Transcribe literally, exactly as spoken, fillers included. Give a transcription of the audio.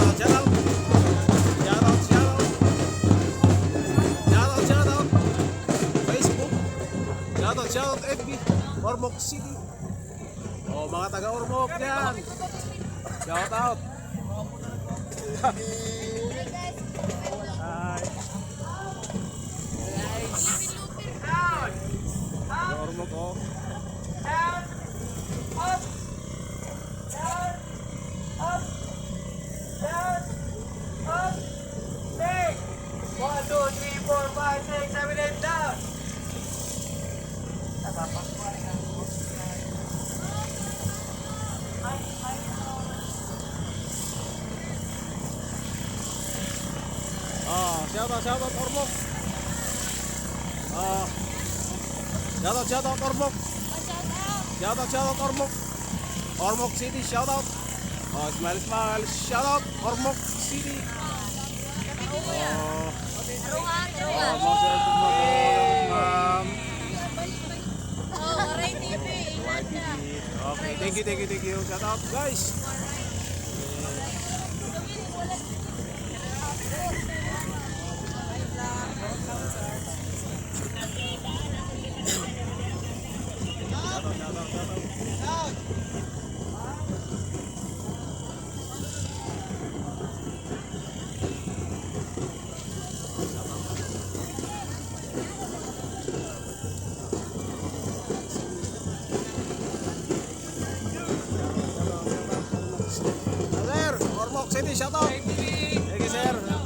Shout out, shout out. Shout out, shout out. Shout out, shout out. Facebook. Shout out, shout out, F B. Ormoc City. Oh, mga taga Ormoc yan. Shout out. Hi. Taga Ormoc, oh. Down, up, down, up, down, up, stay. One, two, three, four, five, six, seven, eight, down. Ah, shout out, shout out, Ormoc. Ah, shout out, shout out, Ormoc. Shout out, shout out, Ormoc. Ormoc City, shout out. Oh, smile, smile. Shout out, Ormoc City. Oh, Ormoc City, ma'am. Okay, thank you, thank you, thank you. Shout out, guys. Sir, Ormoc City, shout out. Thank you, sir.